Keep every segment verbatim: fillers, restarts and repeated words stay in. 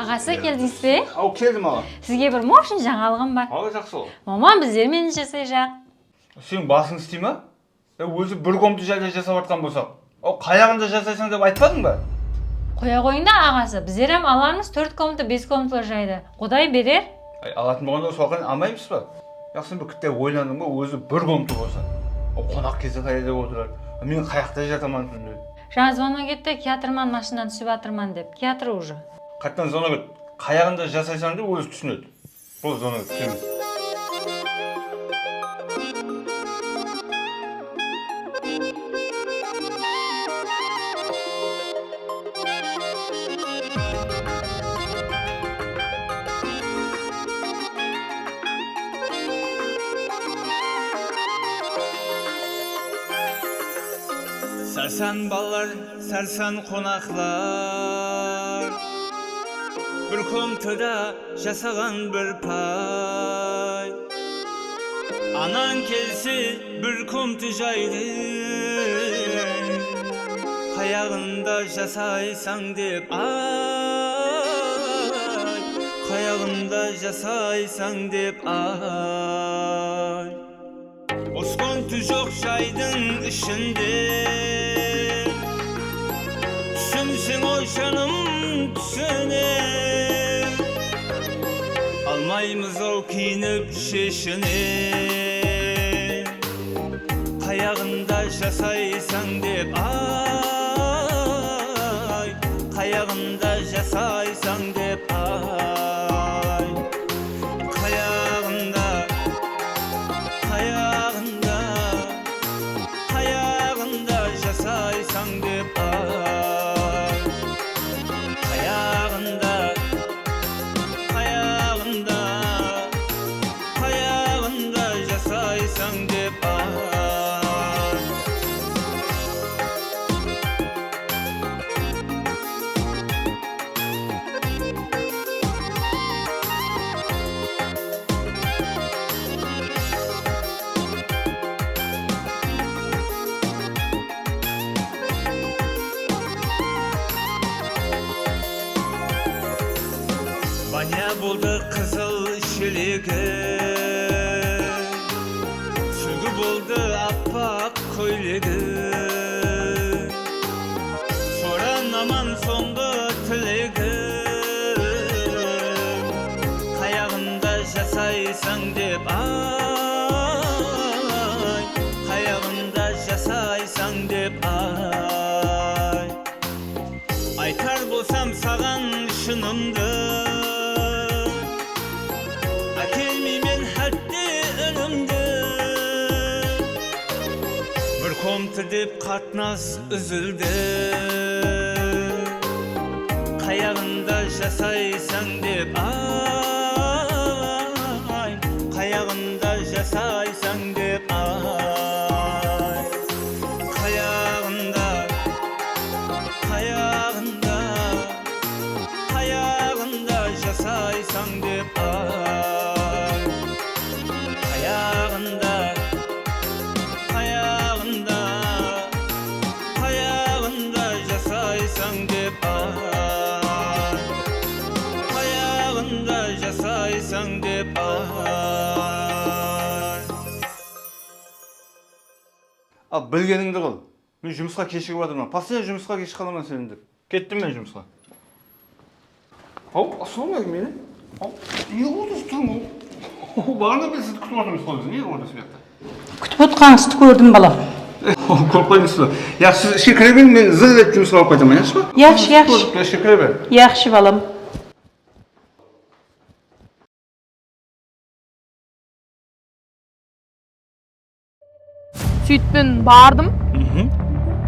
Aǵası, keldińiz be? Aw, keldim, aǵa. Sizge bir moshın jańalıǵım bar. Awa, jaqsı ol. Mamam bizler menen jasayjaq. Seniń basıń isley ma? E, ózi bir komnata jayda jasap atqan bolsaq, aw, qayaǵında jasaysań dep aytpadıń ba? Qoya qoyıń da, aǵası, bizler hám alarmız tórt komnata, bes komnatalı jaydı. Quday berer. Ay, alatın bolǵanda, solqan almaymız ba? Yaqsı, bir kitte oylandıń ba, ózi bir komnata bolsa? Aw, qonaq kelse qayerde otırar? Men qayaqta jataman túnde? Jańa zvonok etti, kiyatırman, mashinadan túsip atırman dep. Kiyatır uje. Qayttan zvonok etti. Qayaǵında jasaysań dep ózi túsinedi. Bul zvonok etti. Sársan balalar, sársan qonaqlar, bir komnatada jasaǵan bir pay. Anań kelse bir komnata jaydı, qayaǵında jasaysań dep, ay, qayaǵında jasaysań dep, ay. Bos komnata joq jaydıń ishinde, túsinseń ǵoy, janım, túsine. Almaymız-aw kiyinip sheshine. Qayaǵında jasaysań dep, ay, qayaǵında jasaysań dep, ay. Qayaǵında, qayaǵında, qayaǵında jasaysań dep, ay. Qayaǵında, qayaǵında, qayaǵında jasaysań dep, ay. Banya boldı qızıl shelegi, súlgi boldı appaq kóylegi. Soranaman sońǵı tilegim, qayaǵında jasaysań dep, ay, qayaǵında jasaysań dep, ay. Aytar bolsam saǵan shınımdı, ákelmeymen hátte únimdi. Bir komnata dep qatnas úzildi. Qayaǵında jasaysań dep, ay, qayaǵında jasaysań dep, ay. Qayaǵında, qayaǵında, qayaǵında jasaysań dep, ay. Qayaǵında, qayaǵında, qayaǵında jasaysań dep, ay. Qayaǵında jasaysań dep, ay. Al, bilgenińdi qıl. Men jumısqa keshigip atırman. Postoyanno jumısqa kesh qalaman seni dep. Kettim men jumısqa. Haw, assalamu aleykum, ene. Haw, ne qılıp otırıpsız, turıń, haw. Haw, baǵanadan beri sizdi kútip otırmız ǵoy biz. Ne qılıp otırıpsız bu jaqta? Kútip otqanıńızdı kórdim, balam. Haw, kórip qoyıńız. Yaqshı, siz ishke kire beriń, men zır etip jumısqa barıp qaytaman, yaqshı pa? Yaqshı, yaqshı. Ishke kire beriń. Yaqshı, balam. Sóytip men bardım.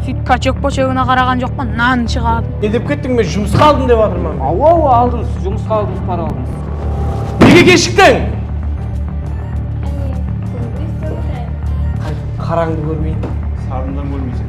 Sóytip kachok-pochogına qaraǵan joqpan, nanın shıǵardım. Ne dep kettiń, men jumısqa aldım dep atırman. Awa, awa, aldıńız, jumısqa aldıńız, para aldıńız. Nege keshiktiń? Áne, kórmeysiz. Qarańdı kórmeyin. Sarınnan kórmeyseń.